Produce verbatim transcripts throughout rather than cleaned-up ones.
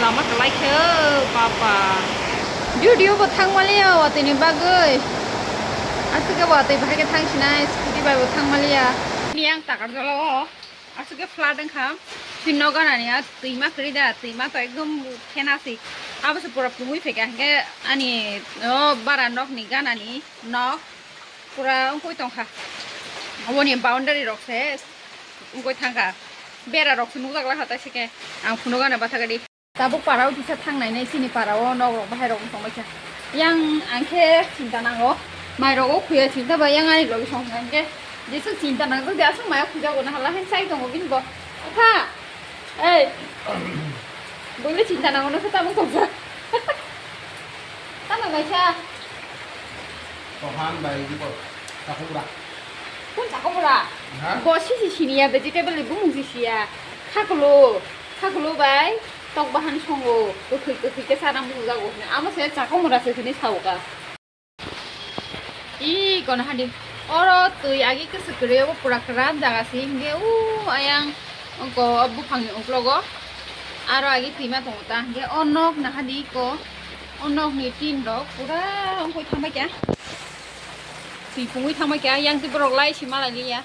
Lama kwlai khe, baba. Duty o bo thang maliya, watwi ni bagwi. Aswk khe watwi bahai khe thang sinai, scooty bai bo thang maliya. Ni ang takar jalo o. Aswk khe flood wngkha. Twi nok ganani a twima kwrwi da, twima to ekdom khena si. Abo se pura pungwi phaikha, hinkhe ani o bara nokni ganani nok pura wngwi tongkha. Oboni boundary rok se wngwi thangkha. Bera rok se nukjak lakha taisike. Ang phunukgana bathakadi. Tabuk para o kisa thang nainai chini para o nok rok bahai rok wng tongbaikha. Yang ang khe chinta nango. Mai rok o khuya chinta ba yang ani logi song hwnkha hinkhe jesuk chinta nangjak de aswk maya khujago na hala hin chai tongo bini bo. Wngkha. Ei. Buile chinta nango no khe tabuk tongsa. Tamo kaisa. Kohan bai ibo. Chakubra. Kun chakubra? Ha? Bo sisi siniya vegetable ni bumung sisiya. Khakulo. Khakulo bai tok bahan songo. Kwkhwi kwkhwi khe sana mujago. Amo se chakumra se sini sauka. I kono hadi. Oro twi agi kwswk kwrwi obo pura kwran jaga se hinkhe u ayang ongko buphangni uklogo aro agi twima tongo ta hinkhe o nok nahadi ko o nokni tin rok pura ongkoi thangbai kha twi pungwi thangbai kha yang twi borok lai si malai liya.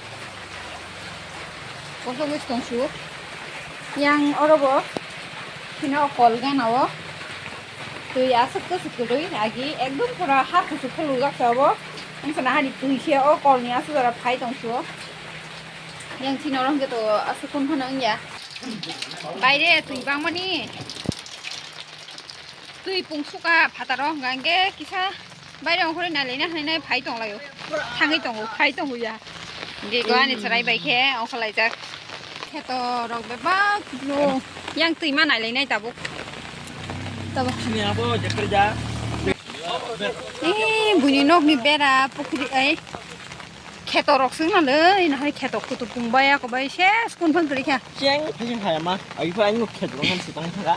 Kosok wis tong su. Yang oro bo phino kol gana o. Twi aswk kwswk kwrwi agi ekdom pura ha kuchuk khulujak se obo. Wngkha na hani twi se o kol ni aswk jora phai tong su. Yang chini oro hwnkhe to aswk kun phano wngya. Baire twi bangmani. Twi pungsuka phataro hwnkha hwnkhe kisa baire ongkhorwi nailaina hwnwi phai tonglaio. Thangwi tongo, phai tongo ya. Hwnkhe go ani chwrai bai khe ongkhorlaijak. Kheto rok bebak no yang twima nailainai tabuk. Tabuk. Sini abo jeker ja. Eh, buini nokni bera pukhri ai. Kheto rok swngna le, ina hai kheto kutu pung baya ko bai se spoon phang kri kha. Cheng phai phai ma, ai phai ani kheto rok ngan sitang thaga.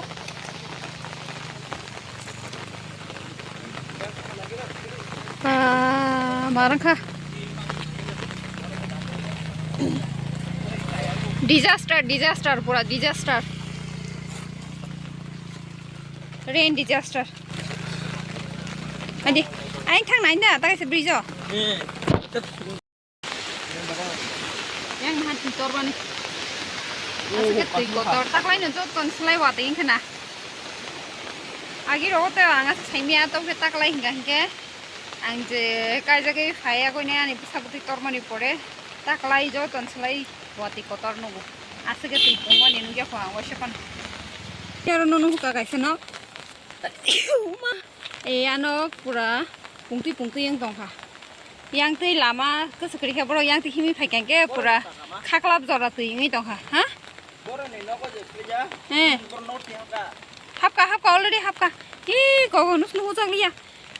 Ah, marang kha. Disaster, disaster, pura disaster. Rain disaster. Adi, aing thang nai da, ta kaisa bridge o. Eh, Yang nahan twi torbani. Aswk khe twi kotor. Taklaino joto ni slai watwi wngkha na. Agi rogo tei ang aswk saimaya, tokhe taklai hingka hinkhe. Ang je kaijagwi phaiya gwi nai ani bwsa bwtwi tormani pore. Taklai joto ni slai watwi kotor nugo. Aswk khe twi pungmani nukya kho ang waisa phano. Aro nono hwka kaisa no. Uma. E ano pura pungtwi pungtwi wng tongkha. Yang twi lama kwchwk kwrwi khe borok yang twi himwi phai kha hwnkhe pura khaklap jora twi wngwi tongkha, ha? Boroni nogo je khuya. He. Borok nogo twi hapka. Hapka, hapka, already hapka. Hi, gogo nus nugo jak liya.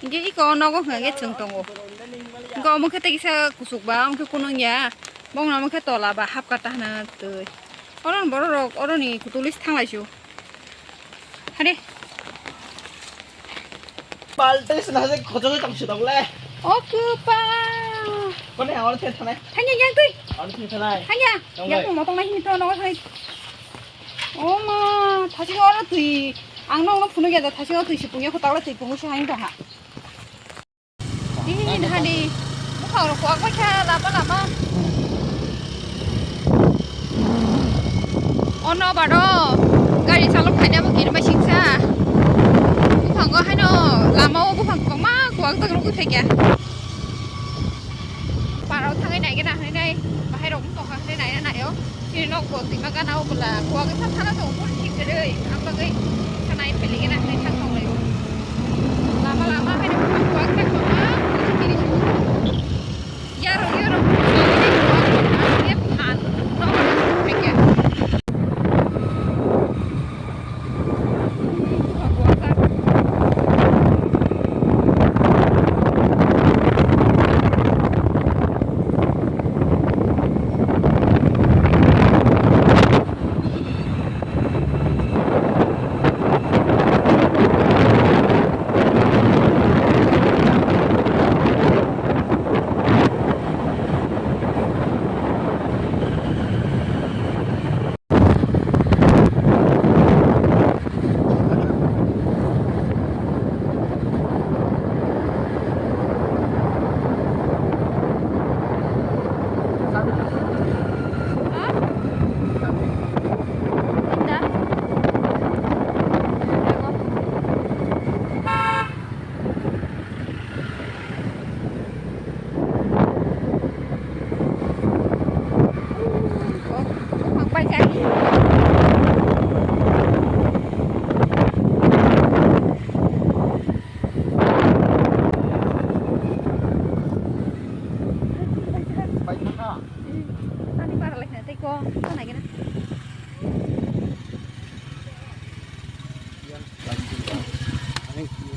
Hwnkhe iko nogo hwnkha khe chwng tongo. Hwnkhe omo khe tei kisa kuchuk ba, omo khe kunung ya. Bongno omo khe tola ba hapka ta hwnwi twi. Oro borok rok, oroni kutulis thanglai su. Hade. Paltai sina se kochok tong si tong le. O kwpa. Kone awal the thanai. Thangya yang twi. Awal the thanai. Thangya. Tong yang bai. Mo tong nai hini to no thai. O ma, thasi oro twi. Ang no no phunu ya da thasi oro twi si pungya ko tawla twi pungu si hain to ha. Ini hadi bukhang rok kuak baikha lama lama. Ono bado gari chalok khainai bo kiri bai singsa. Bukhango haino lama o bukhang kwbangma kuak jak rogwi phaikha. Parao thangwi naigena hinwi nai bahai rok wng tongkha hinwi naina naio. Chini nok bo twima gana o bwla kuak wngkha thana tongo boni thik kwrwi ang bagwi khanai phailai gana hinwi thang tonglaio. Lama lama haino kuak jak tongkha boni thik kwrwi. Yarok yarok kuak jak tongkha phan nok phaikha.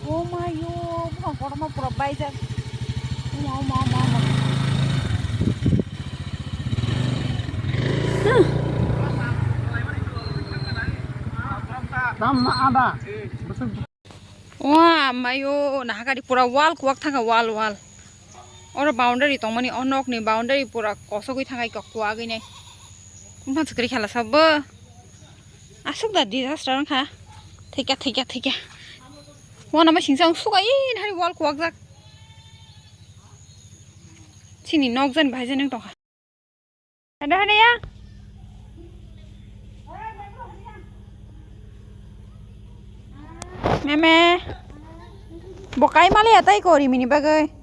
Oh my yo, bukan kotorma pura baijak. Oma, oma, oma, oma. Tam na ada. Wa mayo, nahakari pura wall kuwak thangkha, wall, wall. Oro boundary tongmani, o nokni boundary pura kosogwi thangkha, kuwagwi nai. Bumphang chukri khala sabo. Aswk da disaster wngkha. Thika, thika, thika. Wana ma singsa ang suka i nahari wall kuwakjak. Chini nok jan bahai jan wng tongkha. Hada hada ya. Meme. Bokai mali atai kori mini bagai.